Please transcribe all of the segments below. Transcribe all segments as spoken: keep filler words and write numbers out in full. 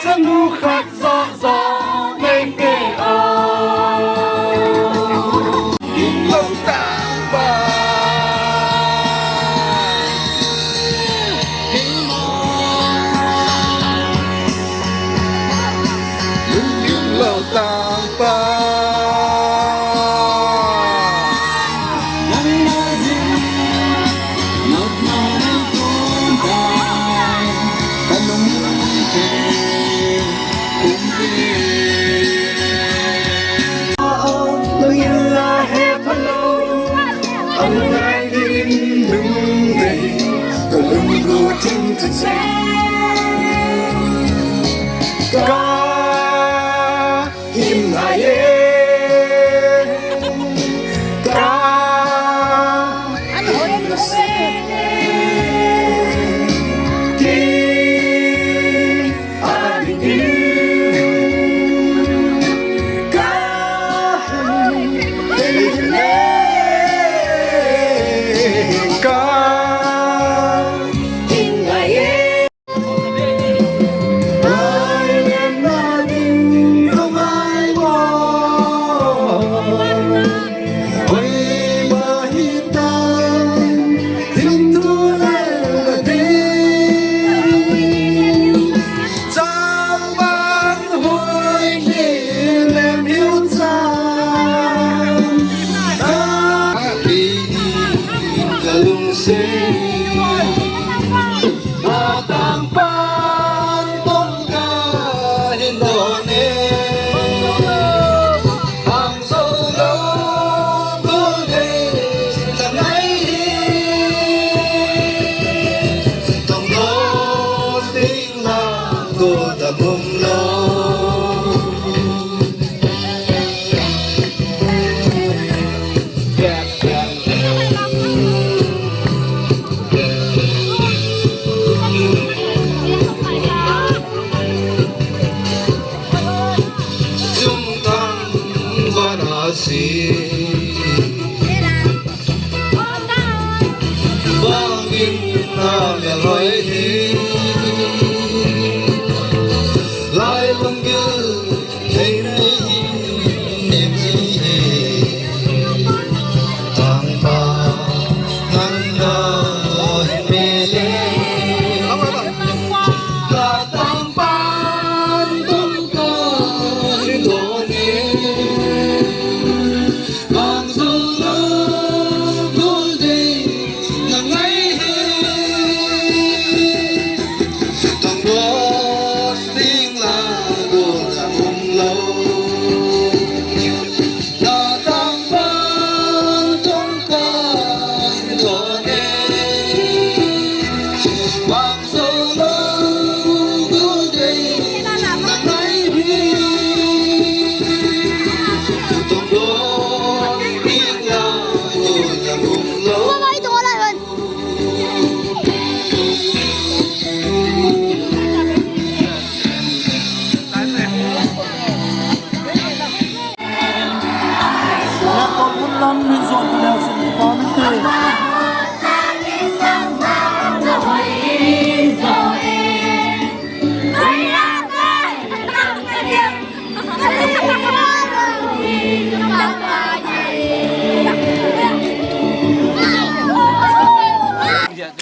Chanu khat zo zo nei pe o. Lungkim lo tang ba. Lungkim lo tang ba. Ka Him ngai e, ka him ngai e, ti a ding in, ka him ngai e, ka him ngai e.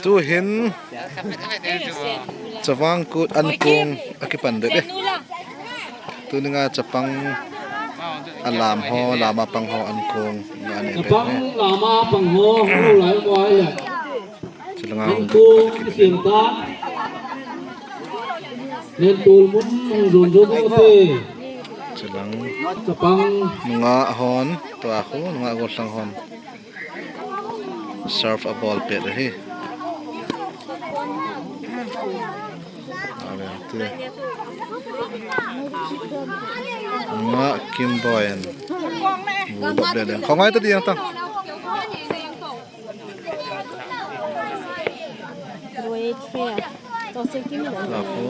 Tuhin Chavang Kut ankong akipan det e. Tuninga chapang alam ho, lama pang ho ankong nga ne be. Chapang lama pang ho, hu lai mo ai le. Chilanga hung ankong kisim ta. Nen tul mun hung zon zon te. Chilang. Chapang. Nunga hon, tua khu, nunga gol sang hon. Serve abol pet ahi. Ave te. Nga Kim Boy en. Mu dop le le. Khongai ta diang ta. Apo.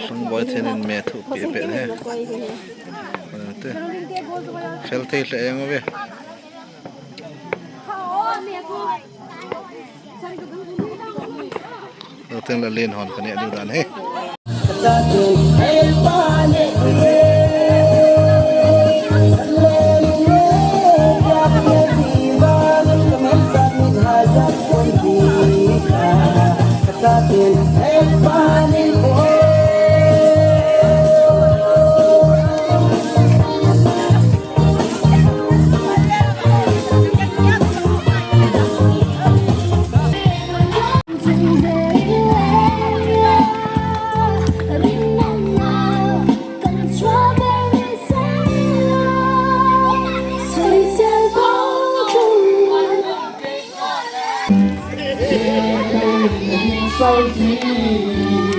Sung Boy then in me thu pi pet he. Te. Fel thei le eng ve. Lo teng la len hon kane du dan he.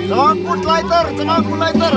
Chawang kut lighter, chawang kut lighter.